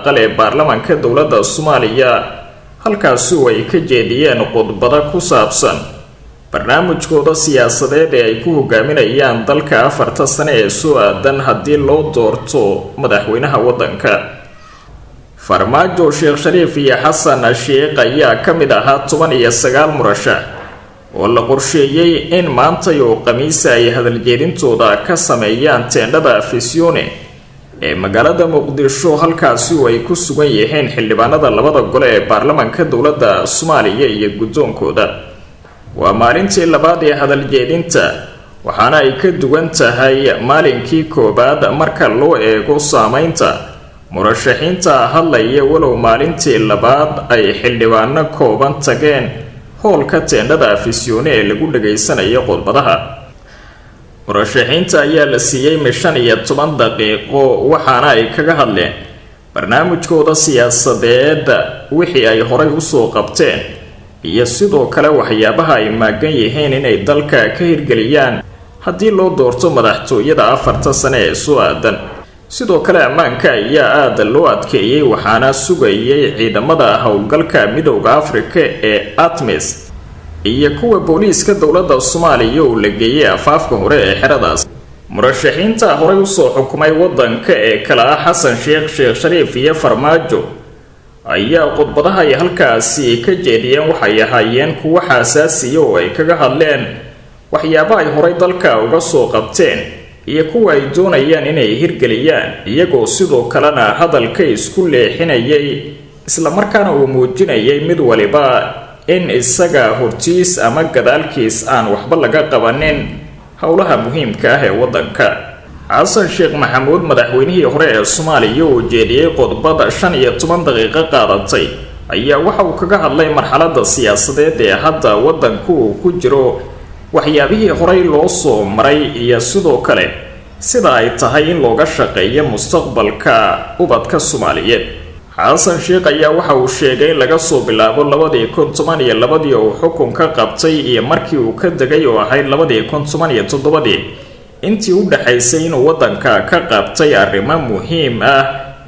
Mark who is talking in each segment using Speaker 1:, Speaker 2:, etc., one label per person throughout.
Speaker 1: aqal ee baarlamaanka dowladda Soomaaliya, halkaasi oo ay ka jeediyeen khudbado ku saabsan barnaamijkooda siyaasadeed ee ay ku hogaaminayaan dalka 4ta sane ee soo aadan haddii loo doorto madaxweynaha waddanka. Farmaajo, Sheekh Shariif iyo Xasan Sheekh ayaa ka mid ahaa 19 murashax oo la qorsheeyey in maantay oo Khamiisa ay hadaljeedintooda ka sameeyaan teendhada Afisyoone ee magaalada Muqdisho, halkaasi oo ay ku sugan yihiin xildhibaanada labada gole ee baarlamaanka dowladda Soomaaliya iyo guddoonkooda. Waa maalintii labaad ee hadaljeedinta, waxaana ay ka duwan tahay maalinkii koowaad marka loo eego saameynta murashaxiinta hadlaya, walow maalintii labaad ay xildhibaano kooban tageen hoolka teendhada Afisyoone ee lagu dhageysanayo khudbadaha. Murashaxiinta ayaa la siiyey 15 daqiiqo, waxaana ay kaga hadleen barnaamijkooda siyaasadeed, wixii ay horay usoo qabteen iyo sidoo kale waxyaabaha ay maagan yihiin inay dalka ka hirgeliyaan haddii loo doorto madaxtooyada 4ta sane ee soo aadan. Sidoo kale ammaanka ayaa aada loo adkeeyey, waxaana sugayay ciidamada howlgalka Midowda Afrika ee ATMIS iyo kuwa booliiska dowladda Soomaaliya oo la geeyey afaafka hore ee xeradaas. Murashaxiinta horey usoo xukumay waddanka ee kala ah Xasan Sheekh, Sheekh Shariif iyo Farmaajo ayaa khudbadaha ay halkaasi ka jeediyeen waxay ahaayeen kuwo xasaasiya oo ay kaga hadleen waxyaabo ay horay dalka uga soo qabteen iyo kuwa ay doonayaan inay hirgeliyaan, iyagoo sidoo kalena hadalka isku leexinayay, islamarkaana uu muujinayay mid waliba in isaga hortiis ama gadaalkiis aan waxba laga qabanin howlaha muhiimka ah ee waddanka. Xasan Sheekh Maxamuud, madaxweynihii hore ee Soomaaliya, oo jeediyey khudbad 15 daqiiqo qaadatay, ayaa waxa uu kaga hadlay marxaladda siyaasadeed ee hadda waddanku uu ku jiro, waxyaabihii horey loo soo maray iyo sidoo kale sida ay tahay in looga shaqeeyo mustaqbalka ubadka Soomaaliyeed. Xasan Sheekh ayaa waxa uu sheegay in laga soo bilaabo 2012-dii oo uu xukunka qabtay iyo markii uu ka degay oo ahayd 2017-dii, intii u dhexaysay inuu waddanka ka qabtay arrimo muhiim ah,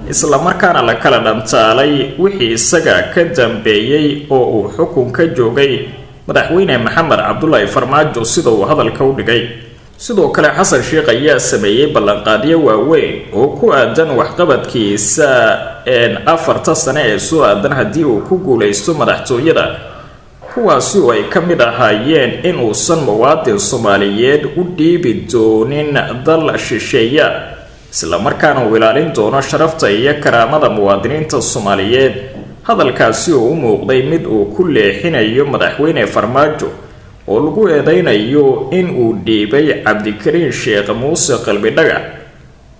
Speaker 1: islamarkaana la kala dhantaalay wixii isaga ka dambeeyey oo uu xukunka joogay madaxweyne Maxamed Cabdulaahi Farmaajo, sida uu hadalka u dhigay. Sidoo kale Xasan Sheekh ayaa sameeyey ballanqaadyo waaweyn oo ku aadan waxqabadkiisa 4ta sane ee soo aadan haddii uu ku guuleysto madaxtooyada, kuwaasi oo ay ka mid ahaayeen in uusan muwaadin Soomaaliyeed u dhiibi doonin dal shisheeya, islamarkaana uu ilaalin doono sharafta iyo karaamada muwaadiniinta Soomaaliyeed. Hadalkaasi oo u muuqday mid uu ku leexinayo madaxweyne Farmaajo oo lagu eedeynayo in uu dhiibay Cabdikariin Sheekh Muuse Qalbidhaga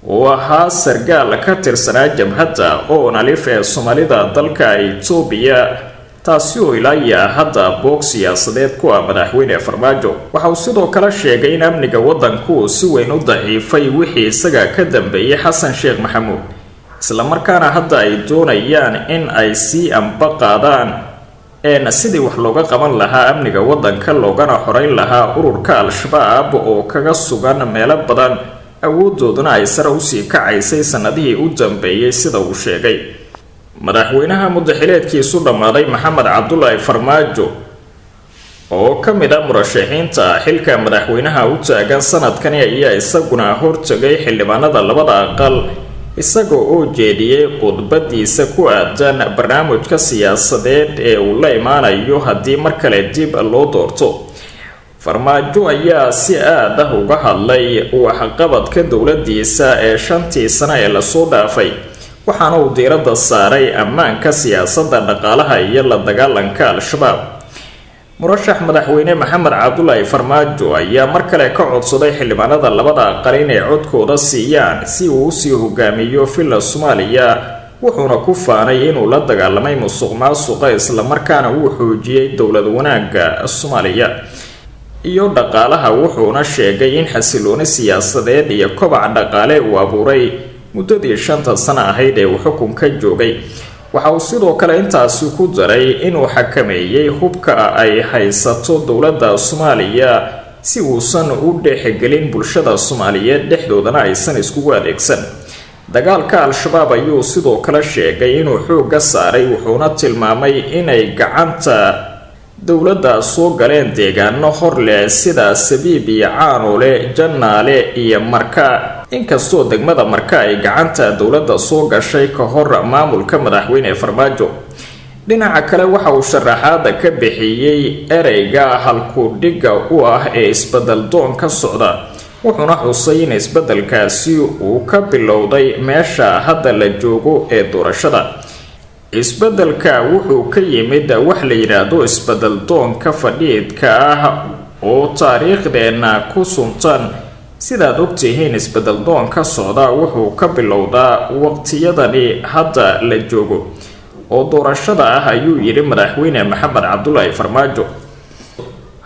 Speaker 1: oo ahaa sargaal ka tirsanaa jabhadda ONLF ee Soomaalida dalka Itoobiya, taasi oo ilaa hadda boog siyaasadeed ku ah madaxweyne Farmaajo. Waxa uu sidoo kale sheegay in amniga waddanku uu si weyn u daciifay wixii isaga ka dambeeyey Xasan Sheekh Maxamuud, islamarkaana hadda ay doonayaan in ay sii amba qaadaan sidii wax looga qaban lahaa amniga waddanka, loogana xoreyn lahaa ururka Al-Shabaab oo kaga sugan meelo badan, awoodooduna ay sare usii kacaysay sanadihii u dambeeyey, sida uu sheegay. Madaxweynaha mudaxileedkiisu dhammaaday Maxamed Cabdulaahi Farmaajo oo ka mid ah murashaxiinta xilka madaxweynaha u taagan sanadkani ayaa isaguna hortagay xildhibaanada labada aqal, isagoo oo jeediyey khudbadiisa ku aadan barnaamijka siyaasadeed ee uu la imaanayo haddii mar kale dib loo doorto. Farmaajo ayaa si aad ah uga hadlay waxqabadka dowladiisa ee 5tii sano ee lasoo dhaafay, waxaana uu diiradda saaray ammaanka, siyaasadda, dhaqaalaha iyo la dagaalanka Al-Shabaab. Murashax madaxweyne Maxamed Cabdulaahi Farmaajo ayaa mar kale ka codsaday xildhibaanada labada aqal inay codkooda siiyaan si uu usii hogaamiyo Villa Soomaaliya, wuxuuna ku faanay inuu la dagaalamay musuq maasuqa, islamarkaana uu xoojiyey dowlad wanaagga Soomaaliya iyo dhaqaalaha, wuxuuna sheegay in xasilooni siyaasadeed iyo kobac dhaqaale uu abuuray muddadii 5ta sano ahayd ee uu xukunka joogay. Waxa uu sidoo kale intaasi ku daray inuu xakameeyey hubka ay haysato dowladda Soomaaliya si uusan u dhexgelin bulshada Soomaaliyeed, dhexdoodana aysan iskugu adeegsan. Dagaalka Al-Shabaab ayuu sidoo kale sheegay inuu xoogga saaray, wuxuuna tilmaamay inay gacanta dowladda soo galeen deegaano hor leh sida Sabiib iyo Caanole, Jannaale iyo Marka, inkastoo degmada Marka ay gacanta dowladda soo gashay ka hor maamulka madaxweyne Farmaajo. Dhinaca kale, waxa uu sharaxaada ka bixiyey ereyga halku-dhigga u ah ee isbedel doon ka socda, wuxuuna xusay in isbedelkaasi uu ka bilowday meesha hadda la joogo ee doorashada. Isbedelka wuxuu ka yimid wax la yidhaahdo isbedel doonka fadhiidka ah oo taariikhdeenna ku suntan. Sidaad ogtihiin, isbedel doon ka socda wuxuu ka bilowdaa waqtiyadani hadda la joogo oo doorashada ah, ayuu yidhi madaxweyne Maxamed Cabdulaahi Farmaajo.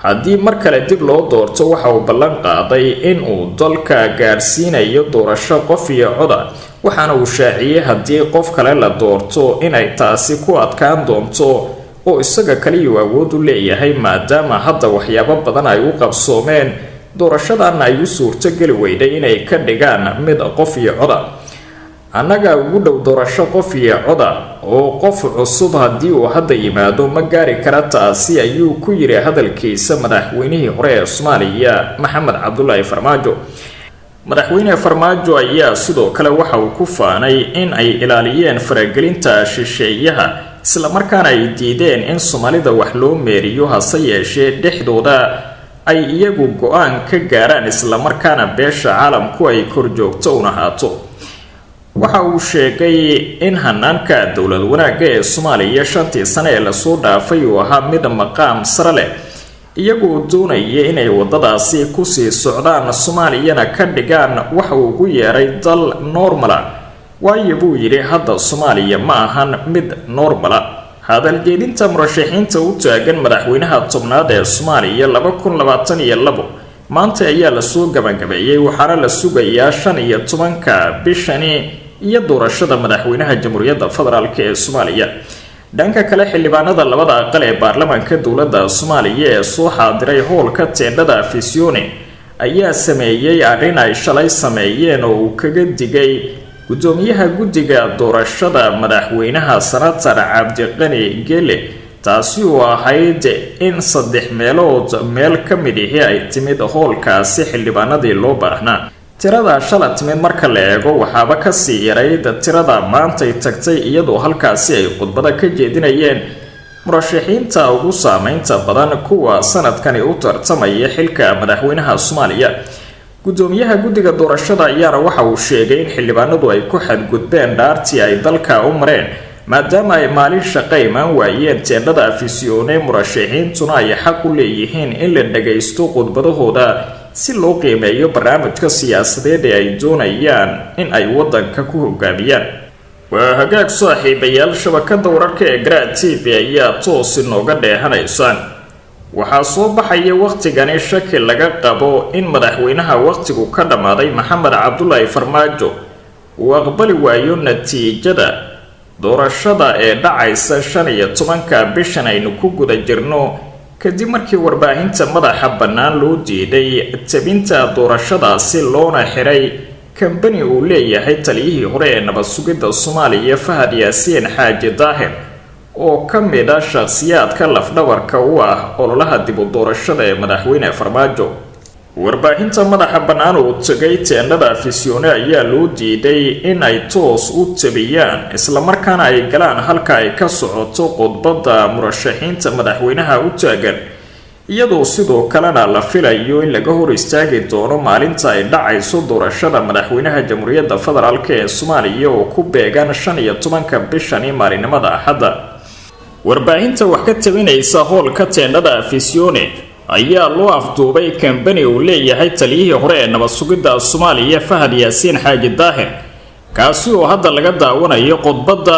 Speaker 1: Haddii mar kale dib loo doorto, waxa uu ballan qaaday in uu dalka gaadhsiinayo doorasho qof iyo coda, waxaana uu shaaciyey haddii qof kale la doorto inay taasi ku adkaan doonto oo isaga kaliyuu awood u leeyahay, maadaama hadda waxyaabo badan ay u qabsoomeen, doorashadan ay u suurto geli weyday inay ka dhigaan mid qof iyo coda. Annaga ugu dhow doorasho qof iyo coda, oo qof cusub haddii uu hadda yimaado ma gaari kara taasi, ayuu ku yiri hadalkiisa madaxweynihii hore ee Soomaaliya Maxamed Cabdulaahi Farmaajo. Madaxweyne Farmaajo ayaa sidoo kale waxa uu ku faanay in ay ilaaliyeen faragelinta shisheeyaha, islamarkaana ay diideen in Soomaalida wax loo meeriyo, hase yeeshee dhexdooda ay iyagu go-aan ka gaaraan, islamarkaana beesha caalamku ay korjoogto un ahaato. Waxa uu sheegay in hanaanka dowlad wanaagga ee Soomaaliya 5-tii sane ee lasoo dhaafay uu ahaa mid maqaam sare leh, iyagoo doonaya inay waddadaasi kusii socdaan, Soomaaliyana ka dhigaan waxa uu ugu yeeray dal normala, waayo buu yidhi hadda Soomaaliya ma ahan mid normala. Hadaljeedinta murashaxiinta u taagan madaxweynaha 10aad ee Soomaaliya 2022 maanta ayaa lasoo gabagabeeyey, waxaana la sugayaa 15-ka bishani iyo doorashada madaxweynaha Jamhuuriyadda Federaalk ee Soomaaliya. Dhanka kale, xildhibaanada labada aqal ee baarlamaanka dowladda Soomaaliya ee soo xaadiray hoolka teendhada Afisione ayaa sameeyey arrin ay shalay sameeyeen oo uu kaga digay guddoomiyaha guddiga doorashada madaxweynaha, Senatar Cabdiqani Gele, taasi oo ahayd in 3 meelood meel ka mid ihi ay timid hoolkaasi xildhibaanadii loo baahnaa. Tirada shala timid marka la eego waxaaba kasii yarayd tirada maantay tagtay, iyadoo halkaasi ay khudbada ka jeedinayeen murashaxiinta ugu saameynta badan kuwa sanadkani u tartamaya xilka madaxweynaha Soomaaliya. Guddoomiyaha guddiga doorashada ayaana waxa uu sheegay in xildhibaanadu ay ku xadgudbeen dhaartii ay dalka u mareen, maadaama ay maalin shaqo imaan waayeen teendhada Afisione, murashaxiintuna ay xaq u leeyihiin in la dhagaysto khudbadahooda si loo qiimeeyo barnaamijka siyaasadeed ee ay doonayaan in ay waddanka ku hogaamiyaan. Waa hagaag saaxiibayaal, shabakada wararka ee Garaad TV ayaa toos inooga dheehanaysaan. Waxaa soo baxaya wakhtigani shaki laga qabo in madaxweynaha wakhtigu ka dhammaaday Maxamed Cabdulaahi Farmaajo uu aqbali waayo natiijada doorashada ee dhacaysa 15-ka bishan aynu ku guda jirno, kadib markii warbaahinta madaxa bannaan loo diiday tabinta doorashadaasi, loona xiray kambani uu leeyahay taliyihii hore ee nabad sugidda Soomaaliya Fahad Yaasiin Xaaji Daahir, oo ka mid a shakhsiyaadka lafdhabarka u ah ololaha dib u doorashada ee madaxweyne Farmaajo. Warbaahinta madaxa bannaan oo tegay teendhada Afisione ayaa loo diiday in ay toos u tabiyaan, islamarkaana ay galaan halka ay ka socoto khudbadda murashaxiinta madaxweynaha u taagan, iyadoo sidoo kalena la filayo in laga hor istaagi doono maalinta ay dhacayso doorashada madaxweynaha Jamhuuriyadda Federaalk ee Soomaaliya oo ku beegan 15-ka bishani maalinimada Axadda. Warbaahinta wax ka tabinaysa hoolka teendhada Afisione ayaa loo afduubay kambani uu leeyahay taliyihii hore ee nabad sugidda Soomaaliya Fahad Yaasiin Xaaji Daahir, kaasi oo hadda laga daawanayo khudbadda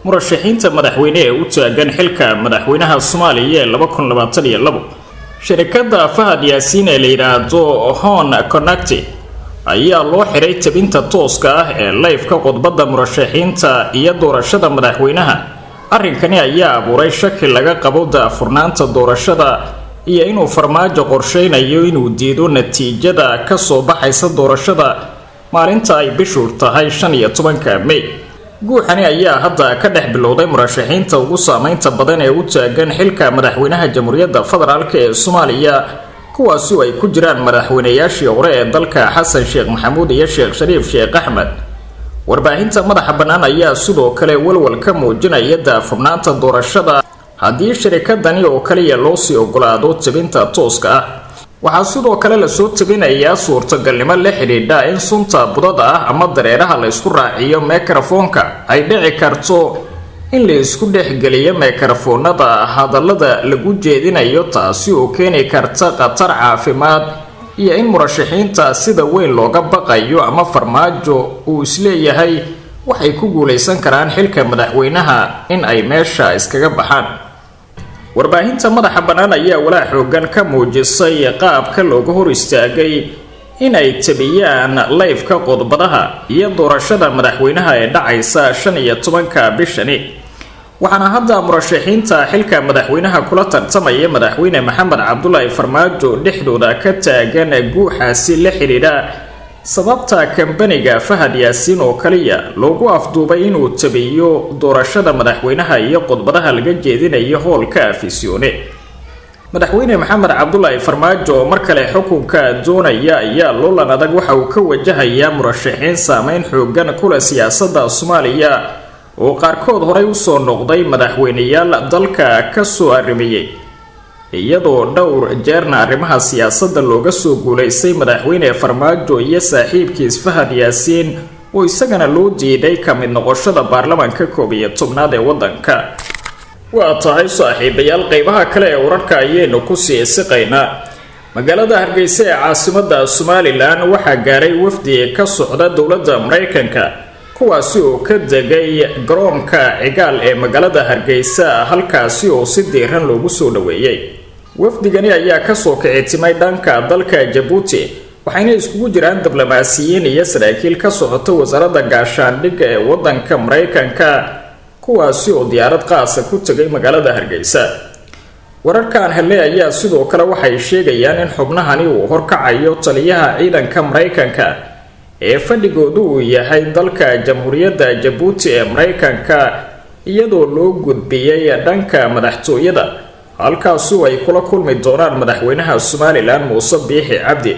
Speaker 1: murashaxiinta madaxweyne ee u taagan xilka madaxweynaha Soomaaliya ee 2022. Shirikadda Fahad Yaasiin ee la yidhaahdo Hon Connecti ayaa loo xiray tabinta tooska ah ee live-ka khudbadda murashaxiinta iyo doorashada madaxweynaha. Arrinkani ayaa abuuray shaki laga qabo daafurnaanta doorashada iyo inuu Farmaajo qorsheynayo inuu diido natiijada kasoo baxaysa doorashada. maalinta ay bishu tahay 15-ka Mey. Guuxani ayaa hadda ka dhex bilowday murashaxiinta ugu saameynta badan ee u taagan xilka madaxweynaha Jamhuuriyadda Federaalk ee Soomaaliya, kuwaasi oo ay ku jiraan madaxweynayaashii hore ee dalka Xasan Sheekh Maxamuud iyo Sheekh Shariif Sheekh Axmed. Warbaahinta madaxa bannaan ayaa sidoo kale walwal ka muujinaya daafurnaanta doorashada haddii shirikadani oo kaliya loo sii ogolaado tebinta tooska ah. Waxaa sidoo kale lasoo tebinayaa suurtagalnimo la xidhiidha in sunta budada ah ama dareeraha la isku raaciyo mikrofoonka ay dhici karto in la isku dhexgeliyo mikrofoonada hadallada lagu jeedinayo, taasi oo keeni karta khatar caafimaad iyo in murashaxiinta sida weyn looga baqayo ama Farmaajo uu isleeyahay waxay ku guuleysan karaan xilka madaxweynaha in ay meesha iskaga baxaan. Warbaahinta madaxa bannaan ayaa walaa xoogan ka muujisay qaabka looga hor istaagay in ay tabiyaan live-ka qodbadaha iyo doorashada madaxweynaha ee dhacaysa 15-ka bishani. Waxaana hadda murashaxiinta xilka madaxweynaha kula tartamaya madaxweyne Maxamed Cabdulaahi Farmaajo dhexdooda ka taagan guuxaasi la xidhiidha sababta kambaniga Fahad Yaasiin oo kaliya loogu afduubay inuu tabiyo doorashada madaxweynaha iyo qodbadaha laga jeedinayo hoolka Afisione. Madaxweyne Maxamed Cabdulaahi Farmaajo oo mar kale xukunka doonaya ayaa loolan adag waxa uu ka wajahayaa murashaxiin saameyn xoogan kula siyaasadda Soomaaliya oo qaarkood horey usoo noqday madaxweyneyaal dalka kasoo arrimayay, iyadoo dhowr jeerna arrimaha siyaasadda looga soo guulaystay madaxweyne Farmaajo iyo saaxiibkiis Fahad Yaasiin oo isagana loo diiday ka mid noqoshada baarlamaanka 11aad ee waddanka. Waa tahay saaxiibayaal, qeybaha kale ee wararka ayaynu kusii siqaynaa. Magaalada Hargeysa ee caasimada Somalilan waxaa gaaray wafdi ka socda dowladda Mareykanka, kuwaasi oo ka degay garoonka Cigaal ee magaalada Hargeysa, halkaasi oo si diiran loogu soo dhaweeyey. Wafdigani ayaa kasoo kicitimay dhanka dalka Jabuuti, waxayna iskugu jiraan diblomaasiyiin iyo saraakiil ka socota wasaaradda gaashaandhigga ee wadanka Mareykanka, kuwaasi oo diyaarad qaasa ku tegay magaalada Hargeysa. Wararkaan helnay ayaa sidoo kale waxay sheegayaan in xubnahani uu horkacayo taliyaha ciidanka Mareykanka ee fadhigoodu uu yahay dalka Jamhuuriyadda Jabuuti ee Mareykanka, iyadoo loo gudbiyey dhanka madaxtooyada, halkaasu ay kula kulmi doonaan madaxweynaha Somalilan Muuse Biixi Cabdi.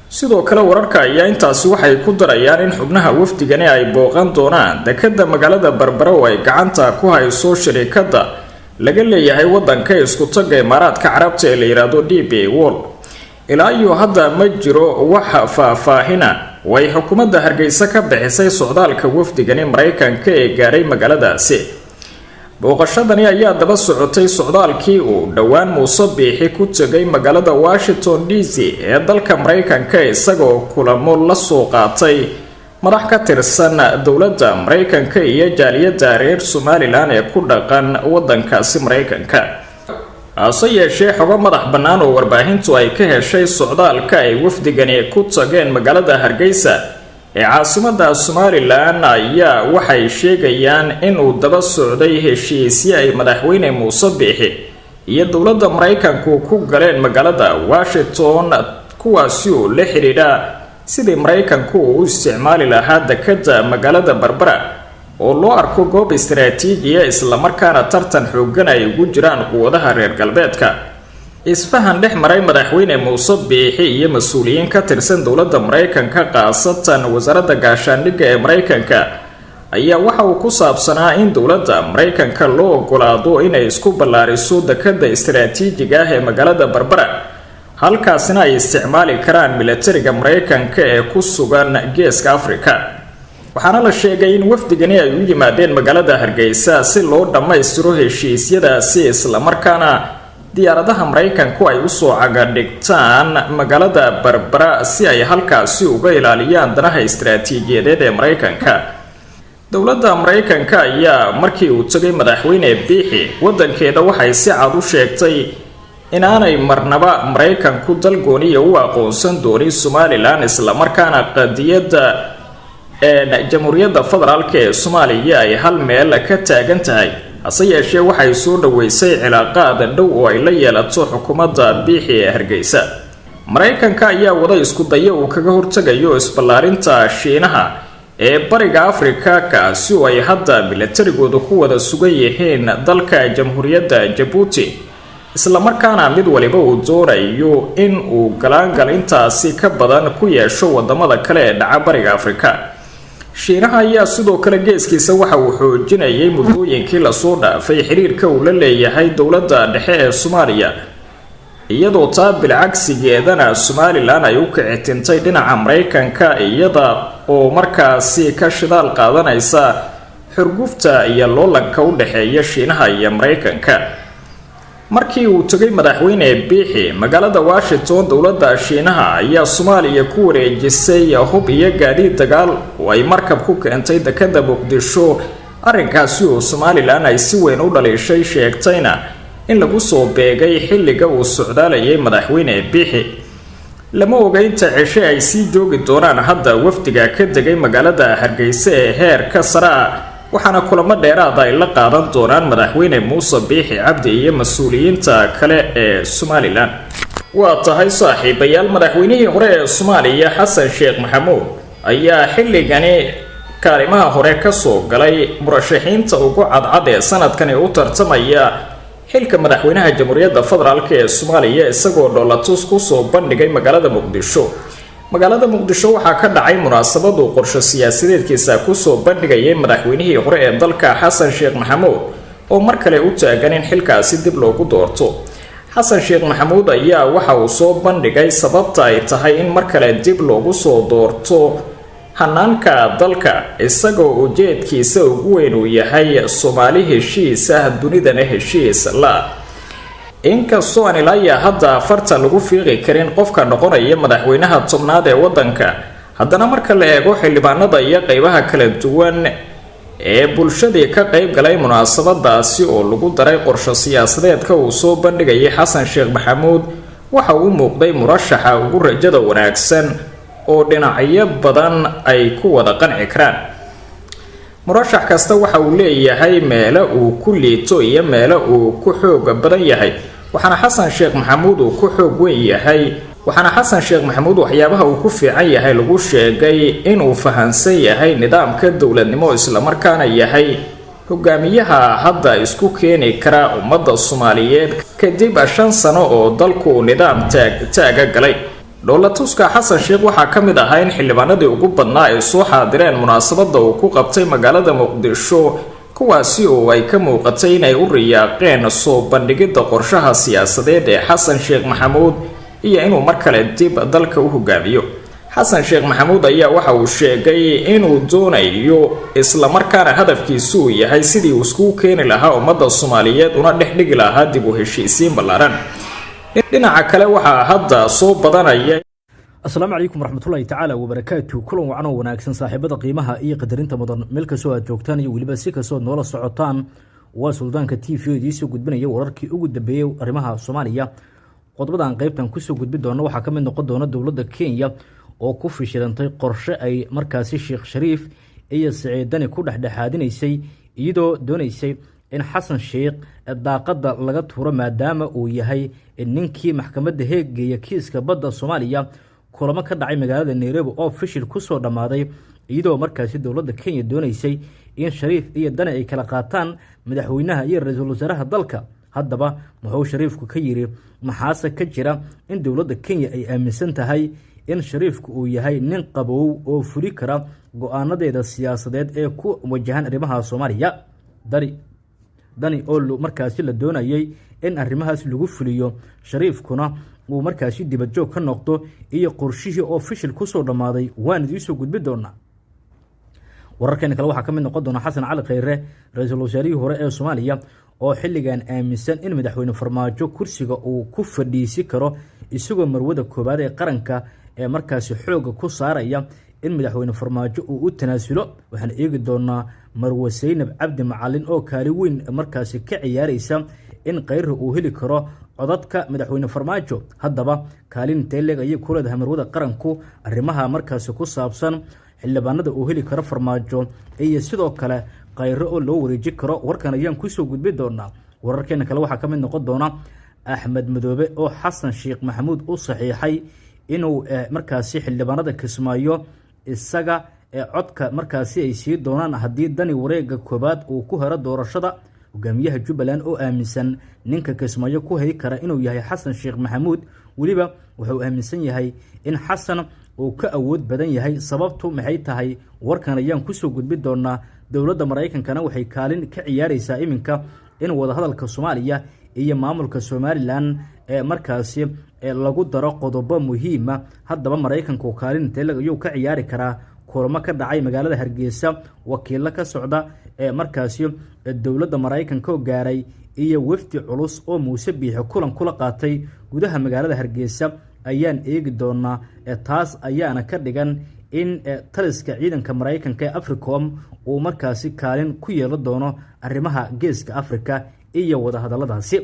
Speaker 1: Sidoo kale wararka ayaa intaasi waxay ku darayaan in xubnaha wafdigani ay booqan doonaan dekada magaalada Berbera oo ay gacanta ku hayso shirikada laga leeyahay wadanka isku tagga Imaaraadka Carabta ee la yiraahdo DP World. Ilaa iyo hadda ma jiro wax faahfaahina oo ay xukuumadda Hargeysa ka bixisay socdaalka wafdigani Mareykanka ee gaaray magaaladaasi. Booqashadani ayaa daba socotay socdaalkii uu dhowaan Muuse Biixi ku tegay magaalada Washington DC ee dalka Mareykanka, isagoo kulamo la soo qaatay madax ka tirsan dowladda Mareykanka iyo jaaliyadda reer Somalilan ee ku dhaqan wadankaasi Mareykanka. Hase yeeshee xogo madax bannaan oo warbaahintu ay ka heshay socdaalka ay wafdigani ku tageen magaalada Hargeysa ee caasimada Somalilan ayaa waxay sheegayaan inuu daba socday heshiisyo ay madaxweyne Muuse Biixi iyo dowladda Mareykanku ku galeen magaalada Washington, kuwaasi oo la xidhiidha sidii Mareykanku uu u isticmaali lahaa dekada magaalada Berbera oo loo arko goob istaraatiijiya, islamarkaana tartan xoogan ay ugu jiraan quwadaha reer galbeedka. Isfahan dhex maray madaxweyne Muuse Biixi iyo mas-uuliyiin ka tirsan dowladda Mareykanka, khaasatan wasaaradda gaashaandhigga ee Mareykanka, ayaa waxa uu ku saabsanaa in dowladda Mareykanka loo ogolaado inay isku ballaariso dekada istaraatiijiga ah ee magaalada Berbera, halkaasina ay isticmaali karaan milatariga Mareykanka ee ku sugan Geeska Afrika. Waxaana la sheegay in wafdigani ay u yimaadeen magaalada Hargeysa si loo dhammaystiro heshiisyadaasi, islamarkaana diyaaradaha Mareykanku ay usoo cagadhigtaan magaalada Berbera si ay halkaasi uga ilaaliyaan danaha istaraatiijiyadeed ee Mareykanka. Dowladda Mareykanka ayaa markii uu tegay madaxweyne Biixi wadankeeda waxay si cad u sheegtay inaanay marnaba Mareykanku dal gooniya u aqoonsan doonin Somalilan, islamarkaana qadiyadda Jamhuuriyadda Federaalk ee Soomaaliya ay hal meel ka taagan tahay. Hase yeeshee waxay soo dhaweysay cilaaqaad dhow oo ay la yeelato xukuumadda Biixi ee Hargeysa. Maraykanka ayaa wada isku dayo uu kaga hortagayo isballaarinta Shiinaha ee Bariga Afrika, kaasi oo ay hadda milatarigooda ku wada sugan yihiin dalka Jamhuuriyadda Jabuuti, islamarkaana mid waliba uu doonayo in uu galaangal intaasi ka badan ku yeesho wadamada kale ee dhaca Bariga Afrika. Shiinaha ayaa sidoo kale geeskiisa waxa uu xoojinayay muddooyinkii lasoo dhaafay xiriirka uu la leeyahay dowladda dhexe ee Soomaaliya, iyadoo taa bilcagsigeedana Somalilan ay u kicitintay dhinaca Maraykanka, iyada oo markaasi ka shidaal qaadanaysa xurgufta iyo loolanka u dhexeeya Shiinaha iyo Maraykanka. Markii uu tegay madaxweyne Biixi magaalada Washington, dowladda Shiinaha ayaa Soomaaliya ku wareejisay hub iyo gaadiid dagaal oo ay markab ku keentay dekada Muqdisho, arrinkaasi oo Somalilan ay si weyn u dhaliishay, sheegtayna in lagu soo beegay xilliga uu socdaalayay madaxweyne Biixi. Lama oga inta ceshe ay sii joogi doonaan hadda wafdiga ka degay magaalada Hargeysa ee heerka sare ah, waxaana kulamo dheeraada ay la qaadan doonaan madaxweyne Muuse Biixi Cabdi iyo mas-uuliyiinta kale ee Somalilan. Waa tahay saaxiibayaal, madaxweynihii hore ee Soomaaliya Xasan Sheekh Maxamuud ayaa xilligani kaalimaha hore kasoo galay murashaxiinta ugu cadcad ee sanadkani u tartamaya xilka madaxweynaha Jamhuuriyadda Federaalk ee Soomaaliya, isagoo dhoolatus kusoo bandhigay magaalada Muqdisho. Magaalada Muqdisho waxaa ka dhacay munaasabadu qorsho siyaasadeedkiisa kusoo bandhigayay madaxweynihii hore ee dalka Xasan Sheekh Maxamuud, oo mar kale u taagan in xilkaasi dib loogu doorto. Xasan Sheekh Maxamuud ayaa waxa uu soo bandhigay sababta ay tahay in mar kale dib loogu soo doorto hanaanka dalka, isagoo ujeedkiisa ugu weyn uu yahay Soomaali heshiis ah, dunidana heshiis la. Inkastoo aan ilaa hadda farta lagu fiiqi karin qofka noqonaya madaxweynaha 10aad ee wadanka, haddana marka la eego xildhibaanada iyo qeybaha kala duwan ee bulshadii ka qeyb galay munaasabadaasi oo lagu daray qorsho siyaasadeedka uu soo bandhigayay Xasan Sheekh Maxamuud, waxa uu muuqday murashaxa ugu rajada wanaagsan oo dhinacyo badan ay ku wada qanci karaan. Murashax kasta waxa uu leeyahay meelo uu ku liito iyo meelo uu ku xoog badan yahay, waxaana Xasan Sheekh Maxamuud uu ku xoog weyn yahay. Waxaana Xasan Sheekh Maxamuud waxyaabaha uu ku fiican yahay lagu sheegay inuu fahansan yahay nidaamka dowladnimo, islamarkaana yahay hogaamiyaha hadda isku keeni kara ummadda Soomaaliyeed kadib 5 sano oo dalku nidaam taag taaga galay. Dhoolatuska Xasan Sheekh waxaa ka mid ahaa in xildhibaanadii ugu badnaa ay soo xaadireen munaasabada uu ku qabtay magaalada Muqdisho, kuwaasi oo ay ka muuqatay inay u riyaaqeen soo bandhigidda qorshaha siyaasadeed ee Xasan Sheekh Maxamuud iyo inuu mar kale dib dalka u hogaamiyo. Xasan Sheekh Maxamuud ayaa waxa uu sheegay inuu doonayo, islamarkaana hadafkiisu uu yahay sidii uu iskugu keeni lahaa ummadda Soomaaliyeed una dhex dhigi lahaa dib u heshiisiin ballaaran. Dhinaca kale waxaa hadda soo badanaya.
Speaker 2: Asalaamu calaykum waraxmatullaahi tacaala wabarakaatu. Kulan wacan oo wanaagsan, saaxiibada qiimaha iyo qadarinta mudan, meel kastoo aad joogtaan iyo weliba si kastood noola socotaan, waa Suldaanka TV oo idiinsoo gudbinaya wararkii ugu dambeeyey arrimaha Soomaaliya. Qodobadan qeybtan kusoo gudbi doona waxaa ka mid noqon doona dowladda Kenya oo ku fishilantay qorshe ay markaasi Sheekh Shariif iyo Siciidani ku dhexdhexaadinaysay, iyadoo doonaysay in Xasan Sheikh daaqadda laga tuuro maadaama uu yahay ninkii maxkamadda Heeggeeya kiiska badda Soomaaliya. Kulamo ka dhacay magaalada Nairobi oo fishil kusoo dhammaaday, iyadoo markaasi dowladda Kenya doonaysay in Shariif iyo Dani ay kala qaataan madaxweynaha iyo ra-iisul wasaaraha dalka. Haddaba muxuu Shariifku ka yiri? Maxaase ka jira in dowladda Kenya ay aaminsan tahay in Shariifku uu yahay nin qabow oo fuli kara go-aanadeeda siyaasadeed ee ku wajahan arrimaha Soomaaliya? Dani oo markaasi la doonayay in arrimahaas lagu fuliyo, Shariifkuna uu markaasi dibadjoog ka noqdo, iyo qorshihii oo fishil kusoo dhammaaday, waan idiinsoo gudbi doonaa. Wararkeena kale waxaa ka mid noqon doona Xasan Cali Kheyre, ra-iisul wasaarihii hore ee Soomaaliya, oo xilligan aaminsan in madaxweyne Farmaajo kursiga uu ku fadhiisi karo, isagoo marwada koowaad ee qaranka ee markaasi xooga ku saaraya in madaxweyne Farmaajo uu u tanaasulo. Waxaan eegi doonaa marwe Saynab Cabdi Macalin oo kaali weyn markaasi ka ciyaareysa in Kheyre uu heli karo codadka madaxweyne Farmaajo. Haddaba kaalin teeleg ayay ku leedahay marwada qaranku arrimaha markaasi ku saabsan xildhibaanada uu heli karo Farmaajo iyo sidoo kale Kheyre oo loo wareeji karo? Warkan ayaan kusoo gudbi doonaa. Wararkeena kale waxaa ka mid noqon doona Axmed Madoobe oo Xasan Sheekh Maxamuud u saxiixay inuu markaasi xildhibaanada Kismaayo isaga codka markaasi ay sii doonaan haddii Dani wareega koobaad uu ku helo doorashada. Hogaamiyaha Jubbaland oo aaminsan ninka Kismaayo ku hay kara inuu yahay Xasan Sheekh Maxamuud, weliba wuxuu aaminsan yahay in Xasan uu ka awood badan yahay. Sababtu maxay tahay? Warkan ayaan kusoo gudbi doonaa. Dowladda Maraykankana waxay kaalin ka ciyaareysaa iminka in wadahadalka Soomaaliya iyo maamulka Somalilan ee markaasi lagu daro qodobo muhiima. Haddaba Maraykanku kaalin intee ayuu ka ciyaari karaa? Kulamo ka dhacay magaalada Hargeysa, wakiilo ka socda ee markaasi dowladda Maraykanka oo gaaray, iyo wafdi culus oo Muuse Biixi kulan kula qaatay gudaha magaalada Hargeysa ayaan eegi doonaa. Taas ayaana ka dhigan in taliska ciidanka Maraykanka ee Africom uu markaasi kaalin ku yeelan doono arrimaha Geeska Africa iyo wadahadaladaasi.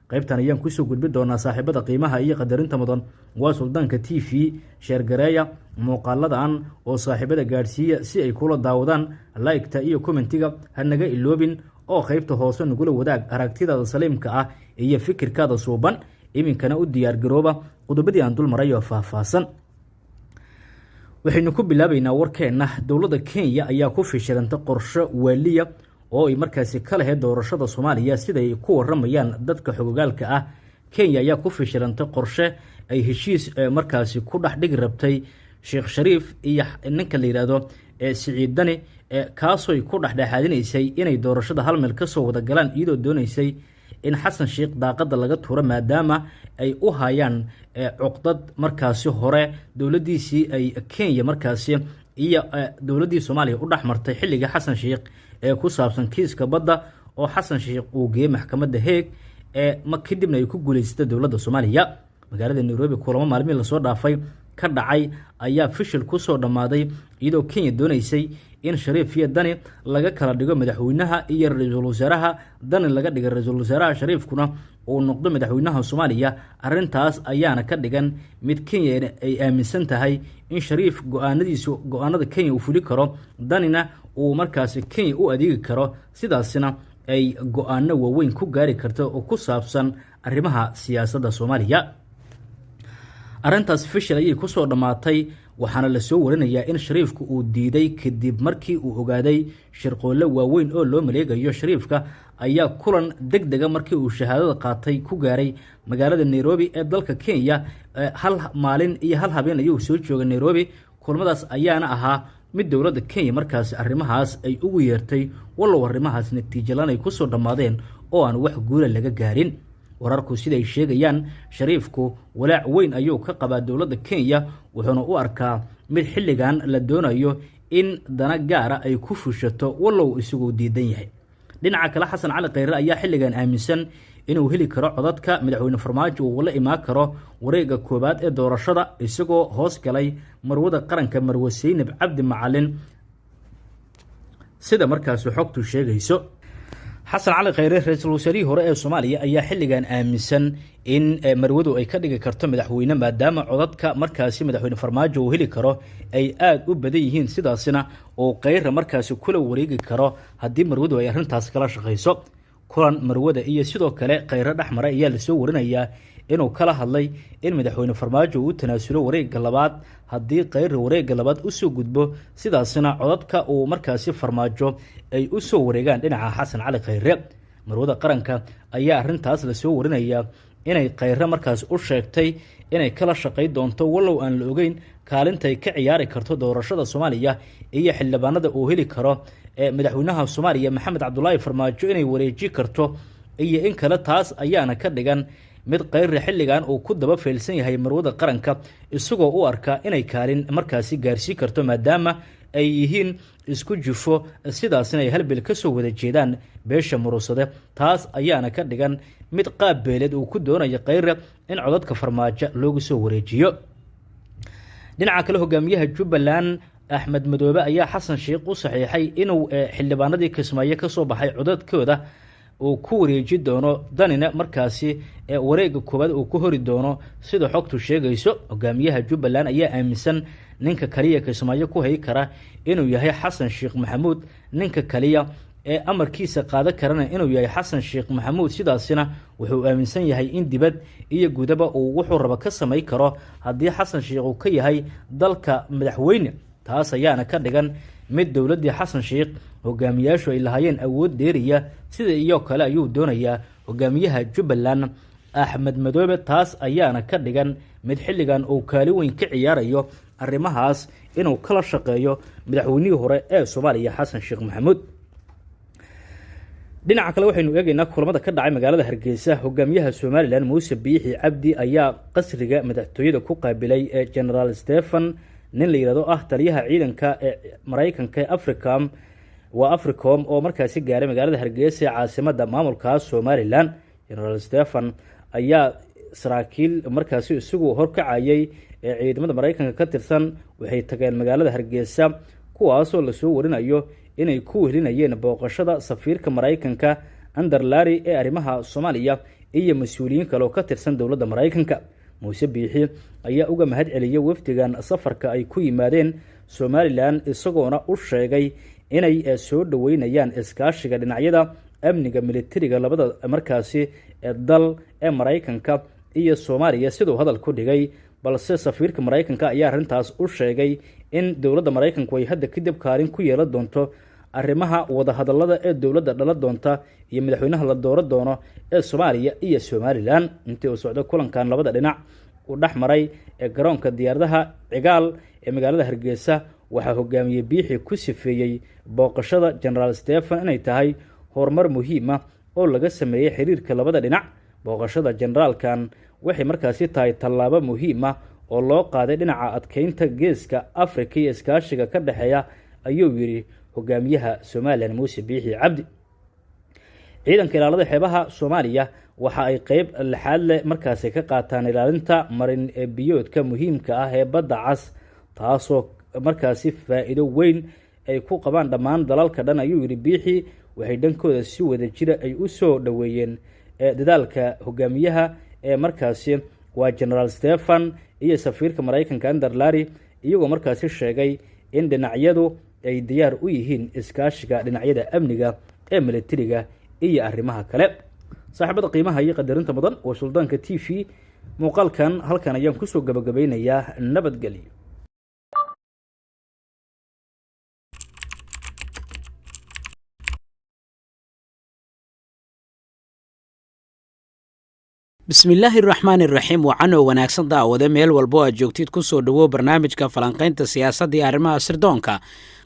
Speaker 2: Qaybtan ayaan kusoo gudbi doonaa. Saaxiibada qiimaha iyo qadarinta mudan, waa Suldaanka TV. Share gareeya muuqaaladan oo saaxiibada gaadhsiiya si ay kula daawadaan. Like-ta iyo comment-iga ha naga iloobin, oo qaybta hoose nagula wadaag aragtidaada saliimka ah iyo fikirkaada suuban. Iminkana u diyaargarooba qodobadii aan dul maray oo faahfaahsan. Waxaynu ku bilaabaynaa warkeenna. Dowladda Kenya ayaa ku fishilantay qorsho waaliya oo ay markaasi ka lahayd doorashada Soomaaliya, siday ku waramayaan dadka xogogaalka ah. Kenya ayaa ku fishilantay qorshe ay heshiis markaasi ku dhex dhigi rabtay Sheekh Shariif iyo ninka la yidhaahdo Siciid Dani, kaasooy ku dhexdhexaadinaysay inay doorashada hal meel kasoo wada galaan, iyadoo dooneysay in Xasan Sheekh daaqada laga tuuro, maadaama ay u hayaan cuqdad markaasi hore dowladdiisii ay Kenya markaasi iyo dowladdii Soomaaliya u dhex martay xilliga Xasan Sheekh ee ku saabsan kiiska badda, oo Xasan Sheekh uu geeyey maxkamadda Heeg ee kadibna ay ku guuleysatay dowladda Soomaaliya. Magaalada Nairobi kulamo maalmihii lasoo dhaafay ka dhacay ayaa fishil kusoo dhammaaday, iyadoo Kenya dooneysay in Shariif iyo Dani laga kala dhigo madaxweynaha iyo ra-iisul wasaaraha, Dani laga dhigay ra-iisul wasaaraha, Shariifkuna uu noqdo madaxweynaha Soomaaliya. Arrintaas ayaana ka dhigan mid Kenya ay aaminsan tahay in Shariif go-aanadiisu go-aanada Kenya uu fuli karo, Danina uu markaasi Kenya u adeegi karo, sidaasina ay go-aano waaweyn ku gaari karto oo ku saabsan arrimaha siyaasadda Soomaaliya. Arrintaas fishil ayay kusoo dhammaatay, waxaana lasoo warinayaa in Shariifku uu diiday kadib markii uu ogaaday shirqoollo waaweyn oo loo maleegayo. Shariifka ayaa kulan deg dega markii uu shahaadada qaatay ku gaaray magaalada Nairobi ee dalka Kenya. Hal maalin iyo hal habeen ayuu soo joogay Nairobi. Kulmadaas ayaana ahaa mid dowladda Kenya markaasi arrimahaas ay ugu yeertay, wallow arrimahaas natiijalaan ay kusoo dhammaadeen oo aan wax guula laga gaarin. Wararku siday sheegayaan, Shariifku walaac weyn ayuu ka qabaa dowladda Kenya, wuxuuna u arkaa mid xilligan la doonayo in dana gaara ay ku fushato, wallow isagoo diidan yahay. Dhinaca kale, Xasan Cali Khayre ayaa xilligan aaminsan inuu heli karo codadka madaxweyne Farmaajo uu la imaan karo wareegga koowaad ee doorashada, isagoo hoos galay marwada qaranka, Marwe Seynab Cabdi Macalin, sida markaasi xogtu sheegayso. Xasan Cali Khayre, ra-iisul wasaarihii hore ee Soomaaliya, ayaa xilligan aaminsan in marwadu ay ka dhigi karto madaxweyne, maadaama codadka markaasi madaxweyne Farmaajo uu heli karo ay aada u badan yihiin, sidaasina uu Khayre markaasi kula wareegi karo haddii marwadu ay arrintaas kala shaqayso. Kulan marwada iyo sidoo kale Khayre dhexmara ayaa lasoo warinayaa inuu kala hadlay in madaxweyne Farmaajo uu tanaasulo wareegga labaad haddii Khayre wareegga labaad usoo gudbo, sidaasina codadka uu markaasi Farmaajo ay u soo wareegaan dhinaca Xasan Cali Khayre. Marwada qaranka ayaa arrintaas lasoo warinayaa inay Khayre markaas u sheegtay inay kala shaqay doonto, wallow aan la ogeyn kaalintay ka ciyaari karto doorashada Soomaaliya iyo xildhibaanada uu heli karo ee madaxweynaha Soomaaliya Maxamed Cabdulaahi Farmaajo inay wareeji karto iyo in kale. Taas ayaana ka dhigan mid Khayre xilligan uu ku daba feelsan yahay marwada qaranka, isagoo u arka inay kaalin markaasi gaarsii karto, maadaama ay yihiin isku jufo, sidaasina ay halbel ka soo wada jeedaan beesha Murusade. Taas ayaana ka dhigan mid qaab beeleed uu ku doonayo Khayre in codadka Farmaajo loogu soo wareejiyo. Dhinaca kale, hogaamiyaha Jubbaland Axmed Madoobe ayaa Xasan Sheikh u saxiixay inuu xildhibaanadii Kismaayo kasoo baxay codadkooda uu ku wareeji doono, Danina markaasi wareegga koowaad uu ku hori doono, sida xogtu sheegayso. Hogaamiyaha Jubbaland ayaa aaminsan ninka kaliya Kismaayo ku hay kara inuu yahay Xasan Sheekh Maxamuud, ninka kaliya ee amarkiisa qaadan karana inuu yahay Xasan Sheekh Maxamuud. Sidaasina wuxuu aaminsan yahay in dibad iyo gudaba uu wuxuu raba ka samay karo haddii Xasan Sheekh uu ka yahay dalka madaxweyne. Taas ayaana ka dhigan mid dowladdii Xasan Sheekh hogaamiyaashu ay lahaayeen awood dheeriya, sida iyo kale ayuu doonayaa hogaamiyaha Jubbaland Axmed Madoobe. Taas ayaana ka dhigan mid xilligan uu kaalin weyn ka ciyaarayo arrimahaas inuu kala shaqeeyo madaxweynihii hore ee Soomaaliya Xasan Sheekh Maxamuud. Dhinaca kale waxaynu eegaynaa kulamada ka dhacay magaalada Hargeysa. Hogaamiyaha Somalilan Muuse Biixi Cabdi ayaa qasriga madaxtooyada ku qaabilay ee Genaraal Stephen, nin la yihahdo ah taliyaha ciidanka ee Maraykanka ee Africam, waa Africom, oo markaasi gaaray magaalada Hargeysa ee caasimada maamulka Somalilan. Genaraal Stephen ayaa saraakiil markaasi isagu horkacayay ee ciidamada Maraykanka ka tirsan waxay tageen magaalada Hargeysa, kuwaasoo lasoo warinayo inay ku wehelinayeen booqashada safiirka Maraykanka Anderlari ee arrimaha Soomaaliya iyo mas-uuliyiin kale oo ka tirsan dowladda Maraykanka. Muuse Biixi ayaa uga mahad celiyey wafdigan safarka ay ku yimaadeen Somalilan, isagoona u sheegay inay soo dhoweynayaan iskaashiga dhinacyada amniga militariga labada markaasi dal ee Maraykanka iyo Soomaaliya, siduu hadal ku dhigay. Balse safiirka Maraykanka ayaa arrintaas u sheegay in dowladda Maraykanku ay hadda kadib kaalin ku yeelan doonto arrimaha wadahadalada ee dowladda dhala doonta iyo madaxweynaha la dooran doono ee Soomaaliya iyo Somalilan. Intii uu socdo kulankan labada dhinac uu dhex maray ee garoonka diyaaradaha Cigaal ee magaalada Hargeysa, waxaa hogaamiyey Biixi ku sifeeyey booqashada Genaraal Stephen inay tahay horumar muhiima oo laga sameeyey xiriirka labada dhinac. Booqashada generaalkan waxay markaasi tahay tallaabo muhiim ah oo loo qaaday dhinaca adkeynta Geeska Afrika iyo iskaashiga ka dhexeeya, ayuu yidhi hogaamiyaha Somalilan Muuse Biixi Cabdi. Ciidanka ilaalada xeebaha Soomaaliya waxa ay qeyb lixaad leh markaasi ka qaataan ilaalinta marin biyoodka muhiimka ah ee Badda Cas, taasoo markaasi faa-iido weyn ay ku qabaan dhammaan dalalka dhan, ayuu yidhi Biixi. Waxay dhankooda si wada jira ay u soo dhoweeyeen dadaalka hogaamiyaha ee markaasi waa Genaraal Stephen iyo safiirka Maraykanka Anderlari, iyagoo markaasi sheegay in dhinacyadu ay diyaar u yihiin iskaashiga dhinacyada amniga ee militariga iyo arrimaha kale. Saaxiibada qiimaha iyo qadarinta mudan, waa Suldaanka TV. Muuqaalkan halkan ayaan kusoo gabagabeynayaa. Nabadgelyo.
Speaker 3: Bismillaahi raxmaan iraxiim. Wacan oo wanaagsan daawade, meel walbo aad joogtid, ku soo dhowow barnaamijka falanqaynta siyaasadda iyo arrimaha sirdoonka.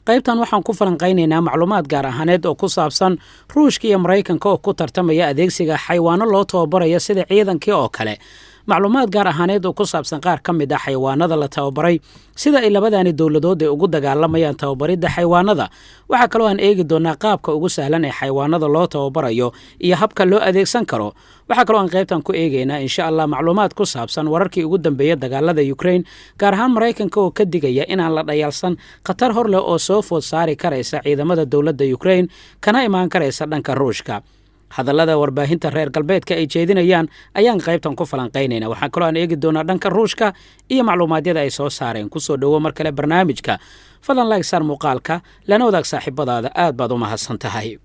Speaker 3: Qaybtan waxaan ku falanqaynaynaa macluumaad gaar ahaaneed oo ku saabsan Ruushka iyo Maraykanka oo ku tartamaya adeegsiga xayawaano loo tababarayo sida ciidankii oo kale, macluumaad gaar ahaaneed oo ku saabsan qaar ka mid ah xayawaanada la tababaray, sida ay labadani dowladood ay ugu dagaalamayaan tababaridda xayawaanada. Waxaa kaloo aan eegi doonaa qaabka ugu sahlan ee xayawaanada loo tababarayo iyo habka loo adeegsan karo. Waxaa kaloo aan qaybtan ku eegaynaa, insha Allah, macluumaad ku saabsan wararkii ugu dambeeya dagaalada Ukraine, gaar ahaan Maraykanka oo ka digaya inaan la dhayalsan khatar hor leh oo soo food saari karaysa ciidamada dowladda Ukraine kana imaan karaysa dhanka Ruushka. Hadallada warbaahinta reer galbeedka ay jeedinayaan ayaan qaybtan ku falanqaynayna. Waxaa kaloo aan eegi doonaa dhanka Ruushka iyo macluumaadyada ay soo saareen. Kusoo dhowo mar kale barnaamijka. Fadlan like saar muuqaalka, lana wadaag saaxiibadaada. Aad baad u mahadsan tahay.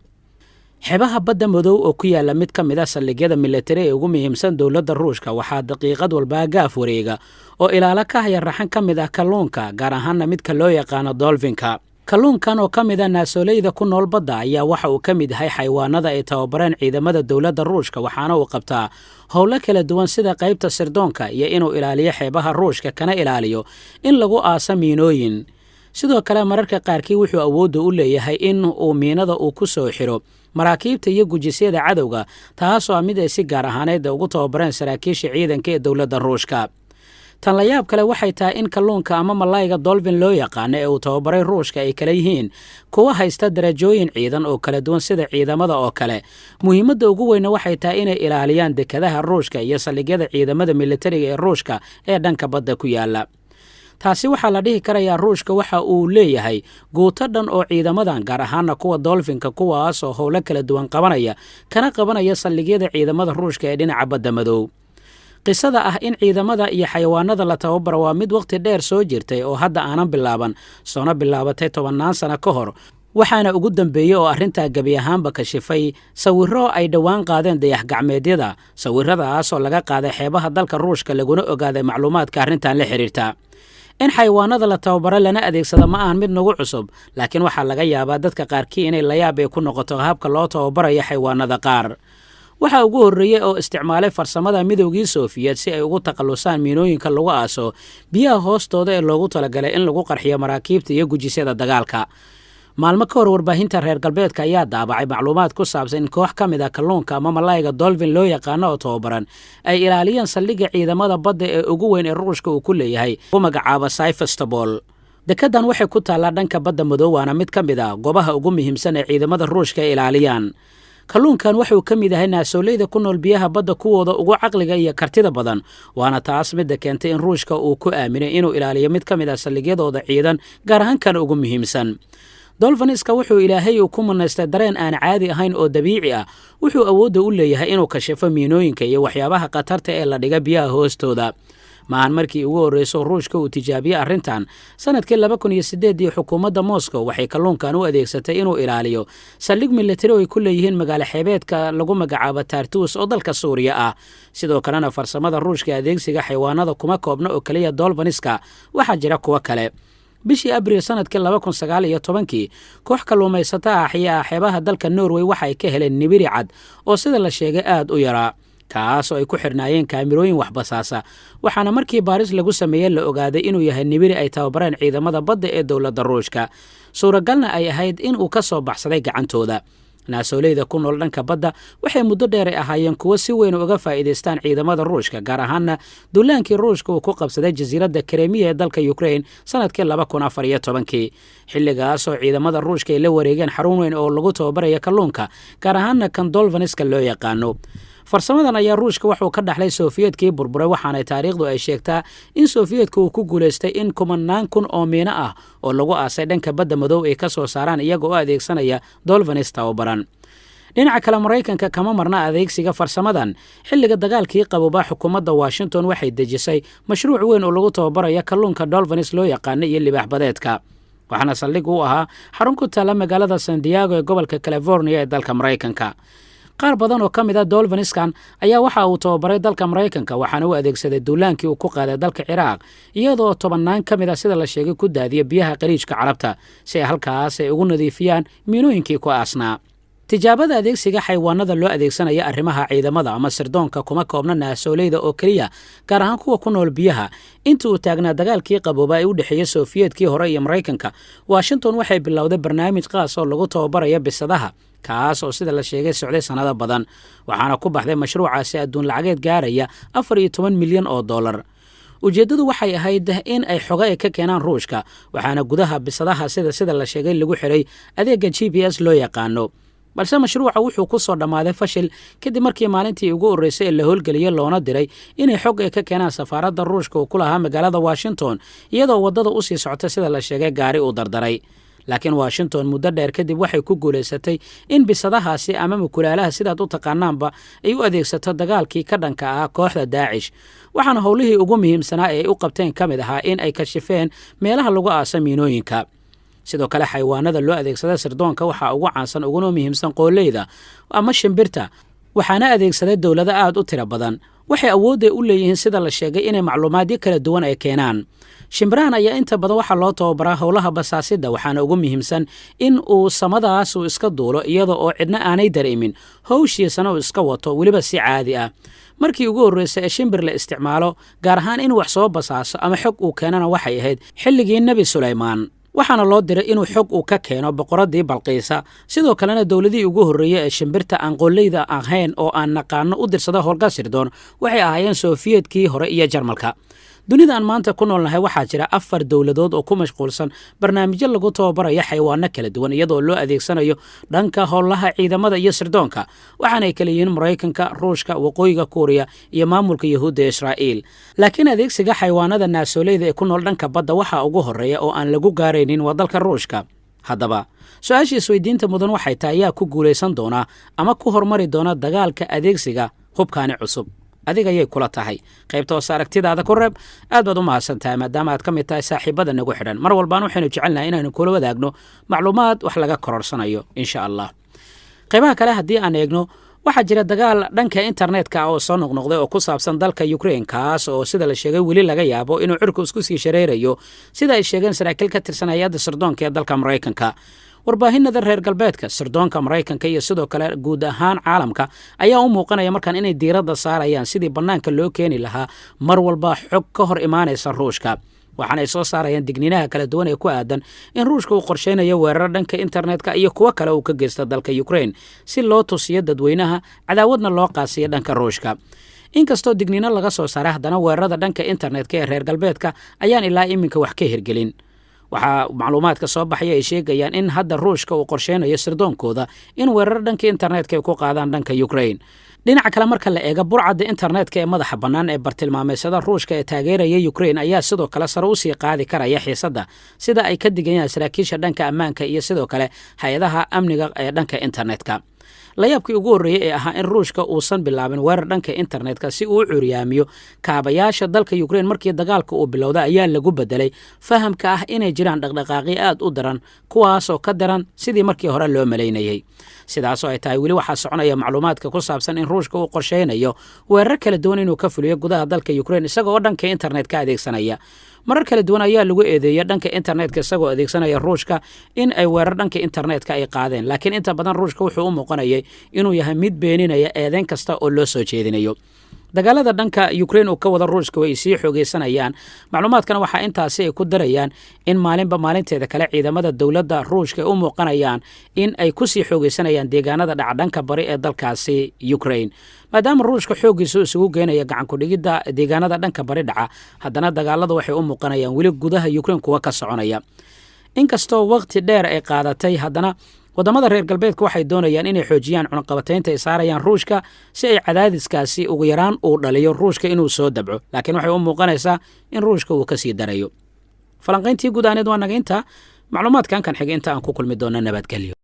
Speaker 3: Xeebaha Badda Madow oo ku yaala mid ka mid a saldhigyada militari ee ugu muhiimsan dowladda Ruushka waxaa daqiiqad walbaa gaaf wareega oo ilaalo ka haya raxan ka mid ah kalluunka, gaar ahaana midka loo yaqaano dolfinka. Kalluunkan oo ka mid a naasooleyda ku nool badda ayaa waxa uu ka mid yahay xayawaanada ay tababareen ciidamada dowladda Ruushka, waxaana uu qabtaa howlo kala duwan sida qaybta sirdoonka iyo inuu ilaaliyo xeebaha Ruushka kana ilaaliyo in lagu aaso miinooyin. Sidoo kale mararka qaarkii wuxuu awoodda u leeyahay in uu miinada uu ku soo xiro maraakiibta iyo gujisyada cadowga, taasoo ah mid ay si gaar ahaaneed ugu tababareen saraakiisha ciidanka ee dowladda Ruushka. Tan la yaab kale waxay tahay in kalluunka ama malayga dolphin loo yaqaano ee uu tababaray Ruushka ay kala yihiin kuwa haysta darajooyin ciidan oo kala duwan sida ciidamada oo kale. Muhiimadda ugu weyna waxay tahay inay ilaaliyaan dekadaha Ruushka iyo saldhigyada ciidamada militariga ee Ruushka ee dhanka badda ku yaala. Taasi waxaa la dhihi karayaa Ruushka waxa uu leeyahay guuto dhan oo ciidamadan, gaar ahaana kuwa dolfinka, kuwaas oo howlo kala duwan qabanaya kana qabanaya saldhigyada ciidamada Ruushka ee dhinaca Badda Madow. Qisada ah in ciidamada iyo xayawaanada la tababaro waa mid waqti dheer soo jirtay oo hadda aanan bilaaban, soona bilaabatay tobannaan sano ka hor. Waxaana ugu dambeeyey oo arrintaa gebi ahaanba kashifay sawirro ay dhowaan qaadeen dayax-gacmeedyada, sawirradaas oo laga qaaday xeebaha dalka Ruushka, laguna ogaaday macluumaadka arrintan la xidhiirta. In xayawaanada la tababaro lana adeegsado ma ahan mid nagu cusub, laakiin waxaa laga yaabaa dadka qaarkii inay layaab ay ku noqoto habka loo tababarayo xayawaanada qaar. Waxaa ugu horreeyey oo isticmaalay farsamada Midowgii Sofiyeed si ay ugu takhallusaan miinooyinka lagu aaso biyaha hoostooda ee loogu talagalay in lagu qarxiyo maraakiibta iyo gujisyada dagaalka. Maalmo ka hor, warbaahinta reer galbeedka ayaa daabacay macluumaad ku saabsan in koox ka mid a kalluunka ama malayga dolphin loo yaqaano oo tababaran ay ilaaliyeen saldhigga ciidamada badda ee ugu weyn ee Ruushka uu ku leeyahay, ku magacaabo Sevastopol. Dekedan waxay ku taallaa dhanka Badda Madow, waana mid ka mid ah goobaha ugu muhiimsan ee ciidamada Ruushka ay ilaaliyaan. Kalluunkan wuxuu ka mid yahay naasooleyda ku nool biyaha badda kuwooda ugu caqliga iyo kartida badan, waana taas midda keentay in Ruushka uu ku aaminay inuu ilaaliyo mid ka mid ah saldhigyadooda ciidan, gaar ahaan kan ugu muhiimsan. Dolphiniska wuxuu Ilaahay uu ku manaystay dareen aan caadi ahayn oo dabiici ah. Wuxuu awoodda u leeyahay inuu kashifo miinooyinka iyo waxyaabaha khatarta ee la dhiga biyaha hoostooda. Maahan markii ugu horreyso Ruushka uu tijaabiyey arrintan. Sanadkii 2008-dii, xukuumadda Moscow waxay kalluunkan u adeegsatay inuu ilaaliyo saldhig militari oo ay ku leeyihiin magaalo xeebeedka lagu magacaabo Tartus oo dalka Suuriya ah. Sidoo kalena, farsamada Ruushka adeegsiga xayawaanada kuma koobna oo keliya dolphiniska, waxaa jira kuwo kale. Bishii Abriil sanadkii 2019-kii, koox kalluumaysato ah ayaa xeebaha dalka Norway waxa ay ka heleen nibiri cad oo sida la sheegay aada u yaraa, kaas oo ay ku xirnaayeen kaamirooyin waxbasaasa. Waxaana markii baaris lagu sameeyey la ogaaday inuu yahay nibiri ay tababareen ciidamada badda ee dowladda Ruushka, suuragalna ay ahayd in uu ka soo baxsaday gacantooda. Naasooleyda ku nool dhanka badda waxay muddo dheer ay ahaayeen kuwo si weyn uga faa'iidaystaan ciidamada Ruushka, gaar ahaana duulaankii Ruushka uu ku qabsaday jasiiradda Kremiya ee dalka Ukrain sanadkii 2014-kii, xilligaasoo ciidamada Ruushka ay la wareegeen xarun weyn oo lagu tababaraya kalluunka, gaar ahaana kan dolphiniska loo yaqaano. Farsamadan ayaa Ruushka wuxuu ka dhaxlay Sofiyeedkii burburay, waxaana taariikhdu ay sheegtaa in Sofiyeedka uu ku guulaystay in kumanaan kun oo miino ah oo lagu aasay dhanka Badda Madow ay ka soo saaraan iyaga oo adeegsanaya dolphins tababaran. Dhinaca kale, Maraykanka kama marna adeegsiga farsamadan. Xilliga dagaalkii qabobaa, xukuumadda Washington waxay dejisay mashruuc weyn oo lagu tababaraya kalluunka dolphins loo yaqaano iyo libaax badeedka, waxaana saldhig u ahaa xarun ku taalla magaalada San Diego ee gobolka California ee dalka Maraykanka. Qaar badan oo ka mid ah dolphiniskan ayaa waxa uu tababaray dalka Maraykanka, waxaana u adeegsaday duulaankii uu ku qaaday dalka Ciraaq, iyadoo tobannaan ka mid ah sida la sheegay ku daadiya biyaha Qaliijka Carabta si ay halkaas ay ugu nadiifiyaan miinooyinkii ku aasnaa. Tijaabada adeegsiga xayawaanada loo adeegsanaya arrimaha ciidamada ama sirdoonka kuma koobna naasooleyda oo keliya, gaar ahaan kuwa ku nool biyaha. Inta uu taagnaa dagaalkii qabooba ee u dhexeeya Sofiyeedkii hore iyo Maraykanka, Washington waxay bilowday barnaamij qaas oo lagu tababaraya bisadaha, kaas oo sida la sheegay socday sannado badan, waxaana ku baxday mashruucaasi adduun lacageed gaaraya 14 milyan oo dollar. Ujeeddadu waxay ahayd in ay xogo ay ka keenaan Ruushka, waxaana gudaha bisadaha sida la sheegay lagu xiray adeegga GPS loo yaqaano. Balse mashruuca wuxuu ku soo dhammaaday fashil kadib markii maalintii ugu horreysay ee la howlgeliyey loona diray inay xog ay ka keenaan safaaradda Ruushka uu ku lahaa magaalada Washington, iyadoo waddada usii socota sida la sheegay gaari uu dardaray. Laakiin Washington muddo dheer kadib waxay ku guulaysatay in bisadahaasi ama mukulaalaha sidaad u taqaanaanba ay u adeegsato dagaalkii ka dhanka ah kooxda Daacish, waxaana howlihii ugu muhiimsanaa ee ay u qabteen ka mid ahaa in ay kashifeen meelaha lagu aasa miinooyinka. Sidoo kale, xayawaanada loo adeegsada sirdoonka waxaa ugu caansan uguna muhiimsan qooleyda ama shimbirta, waxaana adeegsaday dowlado aada u tiro badan. Waxay awoodday u leeyihiin sida la sheegay inay macluumaadyo kala duwan ay keenaan. Shimbirahan ayaa inta badan waxaa loo tababaraa howlaha basaasidda, waxaana ugu muhiimsan in uu samadaas uu iska duulo iyada oo cidna aanay dareemin, howshiisana uu iska wato weliba si caadi ah. Markii ugu horreysay ee shimbir la isticmaalo, gaar ahaan in wax soo basaaso ama xog uu keenana, waxay ahayd xilligii Nebi Sulaymaan, waxaana loo diray inuu xog uu ka keeno boqoradii Balqiisa. Sidoo kalena, dowladihii ugu horreeyey ee shimbirta aan qolleyda ahayn oo aan naqaano u dirsada howlgal sirdoon waxay ahaayeen Sofiyeedkii hore iyo Jarmalka. Dunida aan maanta ku noolnahay waxaa jira afar dowladood oo ku mashquulsan barnaamijyo lagu tababarayo xayawaano kala duwan, iyadoo loo adeegsanayo dhanka howlaha ciidamada iyo sirdoonka, waxaanay kala yihiin Maraykanka, Ruushka, Waqooyiga Kuuriya iyo maamulka Yahuudda Israa'iil. Laakiin adeegsiga xayawaanada naasooleyda ee ku nool dhanka badda waxaa ugu horreeya oo aan lagu gaaraynin waa dalka Ruushka. Haddaba, su-aasha isweydiinta mudan waxay tahay: ayaa ku guulaysan doonaa ama ku horumari doona dagaalka adeegsiga hubkaani cusub? Adigayay kula tahay? Qaybta hoose aragtidaada ku reeb. Aad baad u mahadsan tahay maadaama aad ka mid tahay saaxiibada nagu xidhan. Mar walbaan waxaynu jecelnahay inaynu kula wadaagno macluumaad wax laga kororsanayo, insha Allah. Qaybaha kale haddii aan eegno, waxaa jira dagaal dhanka internetka oo soo noqnoqday oo ku saabsan dalka Ukraine, kaas oo sida la sheegay weli laga yaabo inuu cirku isku sii shareerayo, sida ay sheegeen saraakiil ka tirsan hay-adda sirdoonka ee dalka Maraykanka. Warbaahinada reer galbeedka, sirdoonka Maraykanka iyo sidoo kale guud ahaan caalamka ayaa u muuqanaya markaan inay diiradda saarayaan sidii bannaanka loo keeni lahaa mar walba xog ka hor imaanaysa Ruushka. Waxaana ay soo saarayaan digniinaha kala duwan ee ku aadan in Ruushka uu qorsheynayo weeraro dhanka internetka iyo kuwo kale uu ka geysta dalka Ukraine, si loo tusiyo dadweynaha, cadaawadna loo qaasiyo dhanka Ruushka. Inkastoo digniino laga soo saaray, haddana weerarada dhanka internetka ee reer galbeedka ayaan ilaa iminka wax ka hirgelin. Waxaa macluumaadka soo baxaya ay sheegayaan in hadda Ruushka uu qorsheynayo sirdoonkooda in weeraro dhanka internetka ay ku qaadaan dhanka Ukraine. Dhinaca kale marka la eego, burcadda internetka ee madaxa bannaan ee bartilmaameedsada Ruushka ee taageeraya Ukraine ayaa sidoo kale sare usii qaadi karaya xiisadda, sida ay ka digayaan saraakiisha dhanka ammaanka iyo sidoo kale hay-adaha amniga ee dhanka internetka. Layaabkii ugu horreeyey ee ahaa in Ruushka uusan bilaabin weerar dhanka internetka si uu u curyaamiyo kaabayaasha dalka Ukraine markii dagaalka uu bilowday ayaa lagu bedelay fahamka ah inay jiraan dhaqdhaqaaqyo aad u daran, kuwaasoo ka daran sidii markii hore loo malaynayey. Sidaasoo ay tahay, weli waxaa soconaya macluumaadka ku saabsan in Ruushka uu qorsheynayo weerar kala duwan inuu ka fuliyo gudaha dalka Ukraine isagoo dhanka internetka adeegsanaya. Marar kala duwan ayaa lagu eedeeyay dhanka internetka isagoo adeegsanaya Ruushka in ay weerar dhanka internetka ay qaadeen, laakiin inta badan Ruushka wuxuu u muuqanayay inuu yahay mid beeninaya eedeyn kasta oo loo soo jeedinayo. Dagaalada dhanka Ukraine uu ka wada Ruushka way sii xoogeysanayaan. Macluumaadkana waxaa intaasi ay ku darayaan in maalinba maalinteeda kale ciidamada dowladda Ruushka ay u muuqanayaan in ay kusii xoogeysanayaan deegaanada dhaca dhanka bari ee dalkaasi Ukraine. Maadaama Ruushka xooggiisu isugu geenaya gacan ku-dhigidda deegaanada dhanka bari dhaca, haddana dagaaladu waxay u muuqanayaan weli gudaha Ukraine kuwa ka soconaya. Inkastoo waqti dheer ay qaadatay, haddana wadamada reer galbeedka waxay doonayaan inay xoojiyaan cunaqabataynta ay saarayaan Ruushka, si ay cadaadiskaasi ugu yaraan uu dhaliyo Ruushka inuu soo dabco, laakiin waxay u muuqanaysaa in Ruushka uu kasii darayo. Falanqayntii guud ahneed waa naga inta. Macluumaadkan kan xiga inta aan ku kulmi doono, nabadgelyo.